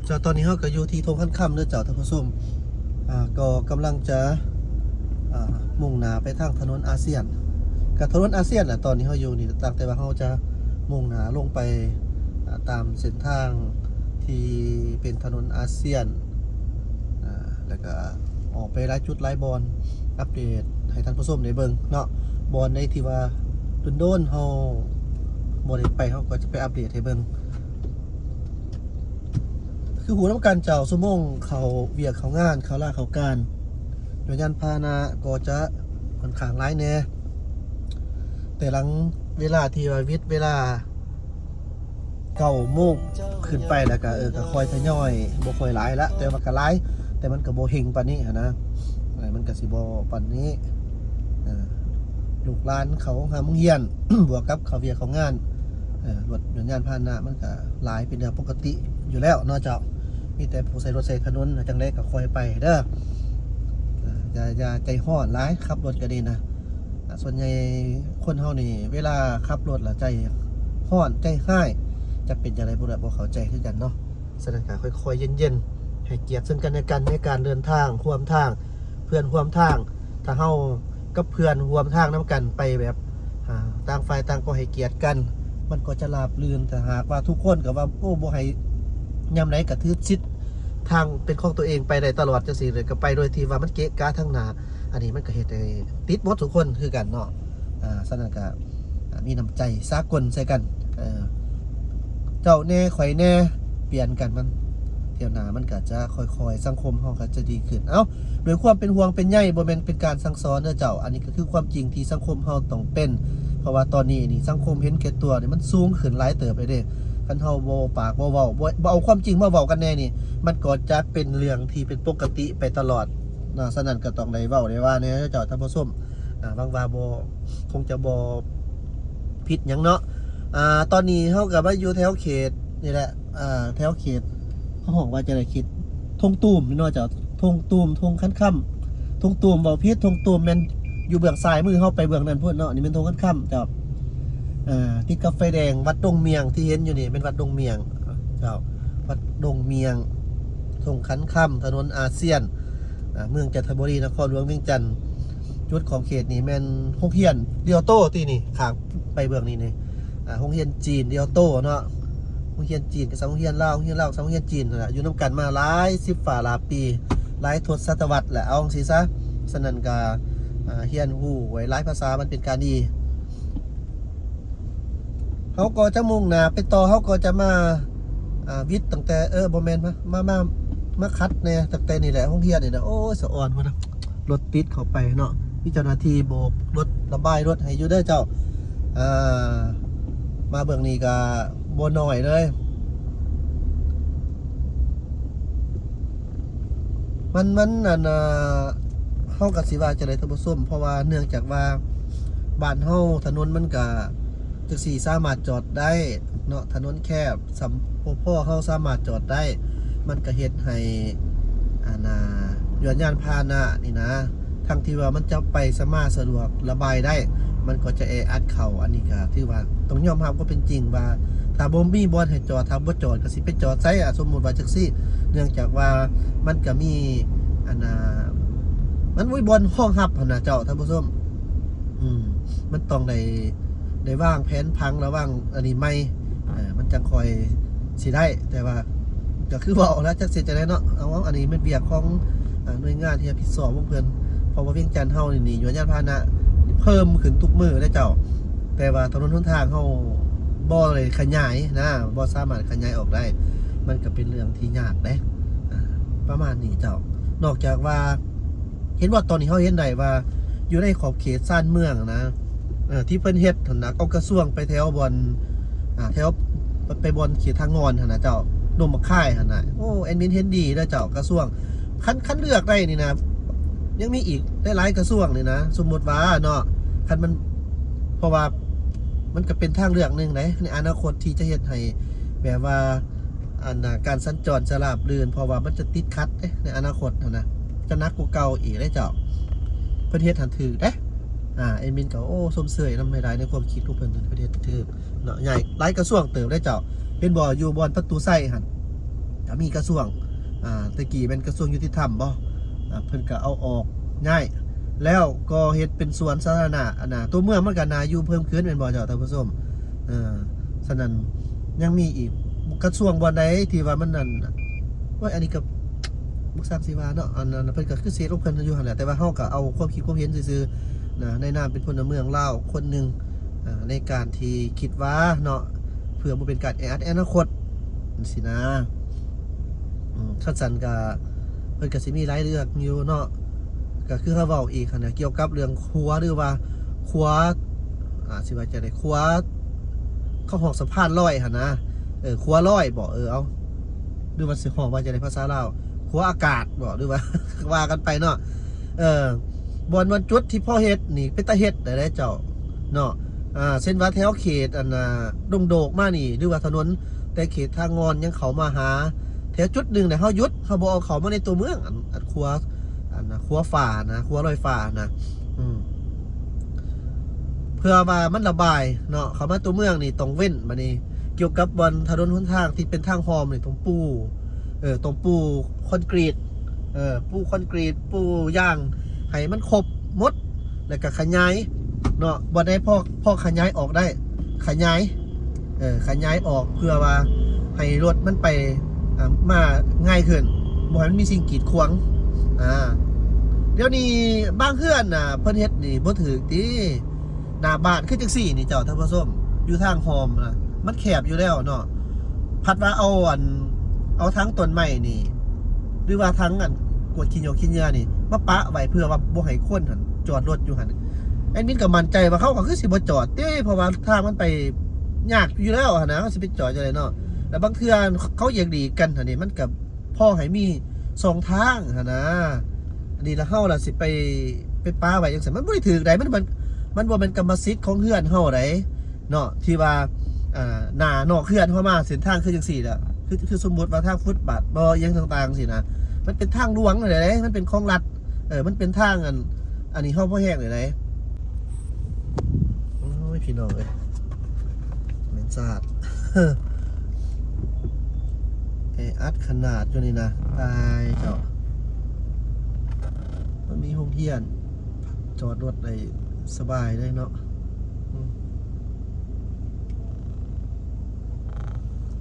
ເຈົ້າ ຕອນນີ້ເຮົາກໍຢູ່ທີ່ທົ່ງຄຳຄຳເດີເຈົ້າທ່ານຜູ້ຊົມ ອ່າ ກໍກຳລັງຈະ ອ່າ ມຸ່ງໜ້າໄປທາງຖະໜົນອາຊຽນ. ກໍຖະໜົນອາຊຽນແຫຼະ ຕອນນີ້ເຮົາຢູ່ນີ້ ຕັ້ງແຕ່ວ່າເຮົາຈະມຸ່ງໜ້າລົງໄປ ອ່າ ຕາມເສັ້ນທາງທີ່ເປັນຖະໜົນອາຊຽນ ອ່າ ແລ້ວກໍອອກໄປຫຼາຍຈຸດຫຼາຍບ່ອນ ອັບເດດໃຫ້ທ່ານຜູ້ຊົມໄດ້ເບິ່ງເນາະ. ບ່ອນໃດທີ່ວ່າດົນໆເຮົາບໍ່ໄດ້ໄປ ເຮົາກໍຈະໄປອັບເດດໃຫ້ເບິ່ງ. ຄືຮູ້ນຳກັນເຈົ້າ ຊົ່ວໂມງເຂົ້າວຽກເຂົ້າງານ ເຂົ້າລາເຂົ້າການ ໂດຍຍານພາຫະນະກໍຈະຂ້ອນຂ້າງຫຼາຍແດ່ ແຕ່ຫຼັງເວລາທີ່ວ່າວິດເວລາເກົ້າໂມງຂຶ້ນໄປແລ້ວກໍ ເອີ ກໍຄ່ອຍທະຍອຍ ບໍ່ຄ່ອຍຫຼາຍລະ ແຕ່ວ່າກໍຫຼາຍ ແຕ່ມັນກໍບໍ່ເຮັງປານນີ້ຫັ້ນນະ ເອີ ມັນກໍຊິບໍ່ປານນີ້ ເອີ ລູກຫຼານເຂົ້າໂຮງຮຽນ ບວກກັບເຂົ້າວຽກເຂົ້າງານ ເອີ ລົດຍົນຍານພາຫະນະມັນກະຫຼາຍເປັນເລື່ອງປົກກະຕິຢູ່ແລ້ວເນາະເຈົ້າ. ມີແຕ່ຜູ້ໃຊ້ລົດໃຊ້ຖະໜົນ ຈັ່ງໃດກໍຄ່ອຍໄປເດີ. ເອີ ຢ່າ ຢ່າໃຈຮ້ອນຫຼາຍ ຂັບລົດກໍດີນະ. ສ່ວນໃຫຍ່ຄົນເຮົານີ້ ເວລາຂັບລົດລະໃຈຮ້ອນ ໃຈຮ້າຍ ຈັກເປັນຈັ່ງໃດບໍ່ ບໍ່ເຂົ້າໃຈຄືກັນເນາະ. ສະນັ້ນກໍຄ່ອຍໆເຢັນໆ ໃຫ້ກຽດເຊິ່ງກັນແລະກັນໃນການເດີນທາງຮ່ວມທາງ ເພື່ອນຮ່ວມທາງ. ຖ້າເຮົາກັບເພື່ອນຮ່ວມທາງນຳກັນໄປແບບ ອ່າ ຕ່າງຝ່າຍຕ່າງກໍໃຫ້ກຽດກັນ ມັນກໍຈະລາບລື່ນ. ຖ້າຫາກວ່າທຸກຄົນກໍວ່າ ໂອ້ ບໍ່ໃຫ້ ຍາມໃດກໍຖືສິດທາງເປັນຂອງຕົວເອງໄປໄດ້ຕະຫຼອດ ຈັ່ງຊີ້ເລີຍ ກໍໄປໂດຍທີ່ວ່າມັນເກະກະທາງໜ້າ ອັນນີ້ມັນກໍເຮັດໃຫ້ຕິດໝົດທຸກຄົນຄືກັນເນາະ. ອ່າ ສະນັ້ນກໍ ອ່າ ມີນ້ຳໃຈສາກົນໃສ່ກັນ ເອີ ເຈົ້າແດ່ຂ້ອຍແດ່ ປ່ຽນກັນ ມັນ ທ່ຽວໜ້າມັນກໍຈະຄ່ອຍໆ ສັງຄົມເຮົາກໍຈະດີຂຶ້ນ. ເອົ້າ ດ້ວຍຄວາມເປັນຫ່ວງເປັນໃຍ ບໍ່ແມ່ນເປັນການສັ່ງສອນເດີເຈົ້າ, ອັນນີ້ກໍຄືຄວາມຈິງທີ່ສັງຄົມເຮົາຕ້ອງເປັນ, ເພາະວ່າຕອນນີ້ນີ້ສັງຄົມເຫັນແກ່ຕົວນີ້ມັນສູງຂຶ້ນຫຼາຍເຕີບເລີຍເດ້. ຄັນເຮົາບໍ່ປາກບໍ່ເວົ້າ ບໍ່ ບໍ່ເອົາຄວາມຈິງມາເວົ້າກັນແດ່ນີ້ ມັນກໍຈະເປັນເລື່ອງທີ່ເປັນປົກກະຕິໄປຕະຫຼອດເນາະ. ສະນັ້ນກໍຕ້ອງໄດ້ເວົ້າໄດ້ວ່າແດ່ເຈົ້າທ່ານຜູ້ຊົມ. ອ່າ ຫວັງວ່າບໍ່ ຄົງຈະບໍ່ຜິດຫຍັງເນາະ. ອ່າ ຕອນນີ້ເຮົາກໍມາຢູ່ແຖວເຂດນີ້ແຫຼະ ອ່າ ແຖວເຂດ ເຂົາຮ້ອງວ່າຈັ່ງໃດ ເຂດທົ່ງຕູມເນາະເຈົ້າ ທົ່ງຕູມ ທົ່ງຄັນຄຳ ທົ່ງຕູມ ເວົ້າຜິດ ທົ່ງຕູມແມ່ນຢູ່ເບື້ອງຊ້າຍມືເຮົາໄປເບື້ອງນັ້ນພຸ້ນເນາະ. ນີ້ແມ່ນທົ່ງຄັນຄຳເຈົ້າ ເອີ ຕິດກັບໄຟແດງວັດດົງມຽງ ທີ່ເຫັນຢູ່ນີ້ແມ່ນວັດດົງມຽງເຈົ້າ ວັດດົງມຽງ ທົ່ງຄັນຄຳ ຖະໜົນອາຊຽນ ອ່າ ເມືອງຈັນທະບູລີ ນະຄອນຫຼວງວຽງຈັນ. ຈຸດຂອງເຂດນີ້ແມ່ນໂຮງຮຽນດຽວໂຕຕິນີ້ ຂ້າງໄປເບື້ອງນີ້ນີ້ ອ່າ ໂຮງຮຽນຈີນດຽວໂຕເນາະ. ໂຮງຮຽນຈີນກໍສ່ຳໂຮງຮຽນລາວ ໂຮງຮຽນລາວກໍສ່ຳໂຮງຮຽນຈີນຫັ້ນລະ ຢູ່ນຳກັນມາຫຼາຍສິບຝາຫຼາຍປີ ຫຼາຍທົດສະຕະວັດແຫຼະ ເອົາຈັ່ງຊີ້ຊະ. ສະນັ້ນກໍ ອ່າ ຮຽນຮູ້ໄວ້ຫຼາຍພາສາ ມັນເປັນການດີ. ເຮົາກໍຈະມຸ່ງໜ້າໄປຕໍ່ ເຮົາກໍຈະມາ ອ່າ ວິດຕັ້ງແຕ່ ເອີ ບໍ່ແມ່ນ ມາ ມາ ມາ ມາຂັດແດ່ ຕັ້ງແຕ່ນີ້ແຫຼະ ໂຮງຮຽນນີ້ນະ. ໂອ້ຍ ສະອອນພຸ້ນນະ ລົດຕິດເຂົ້າໄປເນາະ. ມີເຈົ້າໜ້າທີ່ໂບກລົດ ລະບາຍລົດໃຫ້ຢູ່ເດີເຈົ້າ. ອ່າ ມາເບື້ອງນີ້ກໍບໍ່ນ້ອຍເລີຍ. ມັນ ມັນ ອັນ ເອີ ເຮົາກໍຊິວ່າຈັ່ງໃດທ່ານຜູ້ຊົມ ເພາະວ່າເນື່ອງຈາກວ່າບ້ານເຮົາຖະໜົນມັນກໍຈັ່ງຊີ້ສາມາດຈອດໄດ້ເນາະ ຖະໜົນແຄບ ສຳ ພໍເຮົາສາມາດຈອດໄດ້ ມັນກໍເຮັດໃຫ້ ອັນ ອາ ຍານ ຍານພາຫະນະນີ້ນະ ທັງທີ່ວ່າມັນຈະໄປສາມາດສະດວກລະບາຍໄດ້ ມັນກໍຈະແອອັດເຂົ້າ. ອັນນີ້ກໍຖືວ່າຕ້ອງຍອມຮັບຄວາມເປັນຈິງວ່າ ຖ້າບໍ່ມີບ່ອນໃຫ້ຈອດ ຖ້າບໍ່ຈອດກໍຊິໄປຈອດໃສ? ອາ ສົມມຸດວ່າຈັ່ງຊີ້ ເນື່ອງຈາກວ່າມັນກໍມີ ອັນ ອາ ມັນບໍ່ມີບ່ອນຮອງຮັບຫັ້ນນະເຈົ້າທ່ານຜູ້ຊົມ. ອືມ ມັນຕ້ອງໄດ້ ໄດ້ວາງແຜນຜັງລະຫວ່າງອັນນີ້ໃໝ່ ເອີ ມັນຈັ່ງຄ່ອຍຊິໄດ້. ແຕ່ວ່າກໍຄືເວົ້າແລ້ວ ຈັກຊິເຮັດຈັ່ງໃດເນາະ. ເອົາ ເອົາ ອັນນີ້ແມ່ນວຽກຂອງ ອາ ໜ່ວຍງານທີ່ຮັບຜິດຊອບຂອງເພິ່ນ ເພາະວ່າວຽງຈັນເຮົານີ້ ນີ້ ຍານພາຫະນະນີ້ເພີ່ມຂຶ້ນທຸກມື້ເດ້ເຈົ້າ. ແຕ່ວ່າຖະໜົນຫົນທາງເຮົາບໍ່ໄດ້ຂະຫຍາຍນະ ບໍ່ສາມາດຂະຫຍາຍອອກໄດ້ ມັນກໍເປັນເລື່ອງທີ່ຍາກເດ້. ອາ ປະມານນີ້ເຈົ້າ. ນອກຈາກວ່າ ເຫັນວ່າຕອນນີ້ເຮົາເຫັນໄດ້ວ່າຢູ່ໃນຂອບເຂດຊານເມືອງນະ ເອີ ທີ່ເພິ່ນເຮັດຫັ້ນນະ ເອົາກະຊວງໄປແຖວບ່ອນ ອາ ແຖວ ໄປ ໄປບ່ອນເຂດທາງງອນຫັ້ນນະເຈົ້າ ດົງບັກຄາຍຫັ້ນນະ. ໂອ້ ແອດມິນເຫັນດີເດີເຈົ້າ ກະຊວງ ຄັນ ຄັນເລືອກໄດ້ນີ້ນະ ຍັງມີອີກຫຼາຍໆກະຊວງນີ້ນະ ສົມມຸດວ່າເນາະ ຄັນມັນ ເພາະວ່າມັນກໍເປັນທາງເລືອກໜຶ່ງໃດ ໃນອະນາຄົດທີ່ຈະເຮັດໃຫ້ແບບວ່າ ອັນນະ ການສັນຈອນຈະລາບລື່ນ ເພາະວ່າມັນຈະຕິດຂັດເດ້ ໃນອະນາຄົດຫັ້ນນະ ຈະໜັກກວ່າເກົ່າອີກເດ້ເຈົ້າ. ເພິ່ນເຮັດຫັ້ນຖືກເດ້. ອາ ແອດມິນກໍ ໂອ້ ຊົມເຊີຍນຳຫຼາຍໆ ໃນຄວາມຄິດຂອງເພິ່ນ ເພິ່ນເຮັດຖືກເນາະ ໃຫຍ່ຫຼາຍກະຊວງເຕີບເດ້ເຈົ້າ. ເຫັນບໍ່ ຢູ່ບ່ອນປະຕູໄຊຫັ້ນ ກໍມີກະຊວງ ອາ ແຕ່ກີ້ແມ່ນກະຊວງຍຸຕິທຳບໍ ອາ ເພິ່ນກໍເອົາອອກ ຍ້າຍ ແລ້ວກໍເຮັດເປັນສວນສາທາລະນະ ອັນນະ ຕົວເມືອງມັນກໍໜ້າຢູ່ເພີ່ມຂຶ້ນແມ່ນບໍ່ເຈົ້າທ່ານຜູ້ຊົມ? ເອີ ສະນັ້ນຍັງມີອີກ ກະຊວງບ່ອນໃດທີ່ວ່າມັນນັ້ນ ໂອ້ຍ ອັນນີ້ກໍບໍ່ຊັກຊິວ່າເນາະ ອັນນັ້ນເພິ່ນກໍຄືສິຂອງເພິ່ນຢູ່ຫັ້ນແຫຼະ ແຕ່ວ່າເຮົາກໍເອົາຄວາມຄິດຄວາມເຫັນຊື່ໆນະ ໃນນາມເປັນພົນລະເມືອງລາວຄົນໜຶ່ງ ອາ ໃນການທີ່ຄິດວ່າເນາະ ເພື່ອບໍ່ເປັນການແອອັດໃນອະນາຄົດ ຈັ່ງຊີ້ນະ ອືມ ຄັນຊັ້ນກະ ເພິ່ນກະຊິມີຫຼາຍເລື່ອງຢູ່ເນາະ ກະຄືເຮົາເວົ້າອີກຫັ້ນນະ ກ່ຽວກັບເລື່ອງຂົວ ຫຼືວ່າຂົວ ອາ ຊິວ່າຈັ່ງໃດ ຂົວ ເຂົາຮ້ອງສະພານລອຍຫັ້ນນະ ເອີ ຂົວລອຍບໍ ເອີ ເອົາ ຫຼືວ່າຊິຮ້ອງວ່າຈັ່ງໃດພາສາລາວ ຂົວອາກາດບໍ ຫຼືວ່າ ວ່າກັນໄປເນາະ ເອີ ບ່ອນ ບ່ອນຈຸດທີ່ພໍເຮັດນີ້ເປັນຕາເຮັດໄດ້ເດ້ເຈົ້າເນາະ ອາ ເຊັ່ນວ່າແຖວເຂດອັນນ່າດົງໂດກມານີ້ ຫຼືວ່າຖະໜົນແຕ່ເຂດທາງງອນຍັງເຂົ້າມາຫາແຖວຈຸດໜຶ່ງນະ ເຮົາຢຸດ ເຮົາບໍ່ເອົາເຂົ້າມາໃນຕົວເມືອງ ອັນ ອັນຂົວ ອັນນ່າຂົວຟ້ານະ ຂົວລອຍຟ້ານະ ອືມ ເພື່ອວ່າມັນລະບາຍເນາະ ເຂົ້າມາຕົວເມືອງນີ້ຕ້ອງເວັ້ນ ບາດນີ້ກ່ຽວກັບບ່ອນຖະໜົນຫົນທາງທີ່ເປັນທາງຮ່ອມນີ້ຕ້ອງປູ ເອີ ຕ້ອງປູຄອນກຣີດ ເອີ ປູຄອນກຣີດ ປູຢາງ ໃຫ້ມັນຄົບໝົດ ແລ້ວກໍຂະຫຍາຍເນາະ ບ່ອນໃດພໍ ພໍຂະຫຍາຍອອກໄດ້ ຂະຫຍາຍ ເອີ ຂະຫຍາຍອອກ ເພື່ອວ່າໃຫ້ລົດມັນໄປ ອາ ມາງ່າຍຂຶ້ນ ບໍ່ໃຫ້ມັນມີສິ່ງກີດຂວາງ ອາ ດຽວນີ້ບາງເຮືອນນະ ເພິ່ນເຮັດນີ້ບໍ່ຖືກຕິ ໜ້າບ້ານຄືຈັ່ງຊີ້ນີ້ເຈົ້າທ່ານຜູ້ຊົມ ຢູ່ທາງຮ່ອມນະ ມັນແຄບຢູ່ແລ້ວເນາະ ພັດວ່າເອົາອັນ ເອົາຖັງຕົ້ນໄມ້ນີ້ ຫຼືວ່າຖັງອັນກວດຂີ້ຫຍ້ອກຂີ້ເຫຍື້ອນີ້ ມາປະໄວ້ເພື່ອວ່າບໍ່ໃຫ້ຄົນຫັ້ນຈອດລົດຢູ່ຫັ້ນ ແອດມິນກໍໝັ້ນໃຈວ່າເຂົາກໍຄືຊິບໍ່ຈອດເດ້ ເພາະວ່າທາງມັນໄປຍາກຢູ່ແລ້ວຫັ້ນນະ ເຂົາຊິໄປຈອດຈັ່ງໃດເນາະ ແລ້ວບາງເທື່ອເຂົາຢາກຫຼີກກັນຫັ້ນນີ້ ມັນກໍພໍໃຫ້ມີຊ່ອງທາງຫັ້ນນະ ອັນນີ້ລະເຮົາລະຊິໄປ ໄປປະໄວ້ຈັ່ງຊັ້ນ ມັນບໍ່ໄດ້ຖືກໃດ ມັນ ມັນ ມັນບໍ່ແມ່ນກຳມະສິດຂອງເຮືອນເຮົາໃດ ເນາະ ທີ່ວ່າ ອ່າ ໜ້ານອກເຮືອນເຮົາມາເສັ້ນທາງຄືຈັ່ງຊີ້ແຫຼະ ຄື ຄືສົມມຸດວ່າທາງຟຸດບາດບໍ່ ອີ່ຫຍັງຕ່າງໆ ຊີ້ນະ ມັນເປັນທາງຫຼວງຫັ້ນແຫຼະເດ້ ມັນເປັນຂອງລັດ ເອີ ມັນເປັນທາງອັນ ອັນນີ້ເຮົາບໍ່ແຮງເລີຍເດ້ ໂອ້ຍ ພີ່ນ້ອງເອີຍ ແມ່ນຊາດ ແອອັດຂະໜາດຢູ່ນີ້ນະ ຕາຍເຈົ້າ ມັນມີໂຮງຮຽນ ຈອດລົດໄດ້ສະບາຍເລີຍເນາະ ອືມ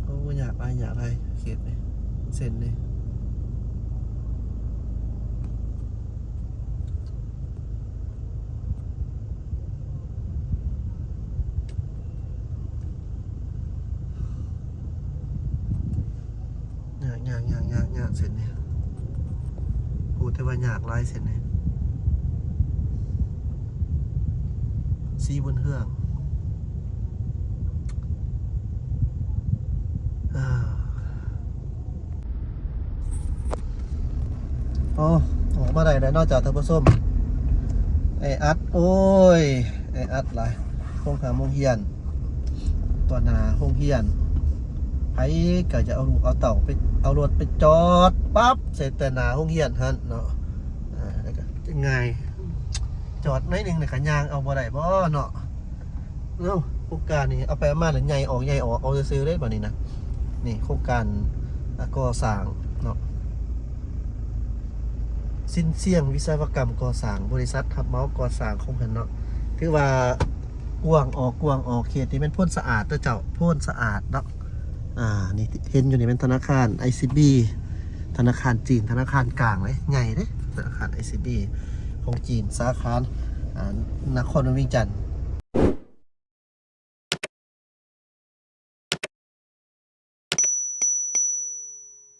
ໂອ້ ຍາກຫຼາຍ ຍາກຫຼາຍ ເຂດນີ້ ເສັ້ນນີ້ ຍາກ ຍາກ ຍາກ ຍາກ ຍາກ ເສັ້ນນີ້ ໂອ້ ແຕ່ວ່າຍາກຫຼາຍເສັ້ນນີ້ ສີບຸນເຮືອງ ເອີ ໂອ້ ອອກມາໄດ້ແລ້ວເນາະເຈົ້າທ່ານຜູ້ຊົມ ແອອັດ ໂອ້ຍ ແອອັດຫຼາຍ ໂຮງຮຽນ ຕໍ່ໜ້າໂຮງຮຽນ ໃຜກໍຈະເອົາລູກເອົາເຕົ້າໄປ ເອົາລົດໄປຈອດປັບໃສ່ແຕ່ໜ້າໂຮງຮຽນຫັ້ນເນາະ ອາ ແລ້ວກໍງ່າຍ ຈອດໜ້ອຍໜຶ່ງແລ້ວກໍຍ່າງເອົາບໍ່ໄດ້ບໍ່ເນາະ ເອົາ ໂຄງການນີ້ເອົາໄປເອົາມາແລ້ວໃຫຍ່ອອກໃຫຍ່ອອກເອົາຊື່ໆເດ້ບາດນີ້ນະ ນີ້ໂຄງການ ອ່າ ກໍ່ສ້າງເນາະ ຊິນຊຽງວິສະວະກຳກໍ່ສ້າງ ບໍລິສັດຮັບເໝົາກໍ່ສ້າງຂອງເພິ່ນເນາະ ຖືວ່າກວ້າງອອກ ກວ້າງອອກ ເຂດນີ້ແມ່ນໂພນສະອາດເດີເຈົ້າ ໂພນສະອາດເນາະ ອ່າ ນີ້ເຫັນຢູ່ນີ້ແມ່ນທະນາຄານໄອຊີບີ ທະນາຄານຈີນ ທະນາຄານກາງເດ້ ໃຫຍ່ເດ້ ທະນາຄານໄອຊີບີຂອງຈີນ ສາຂາ ອ່າ ນະຄອນຫຼວງວຽງຈັນ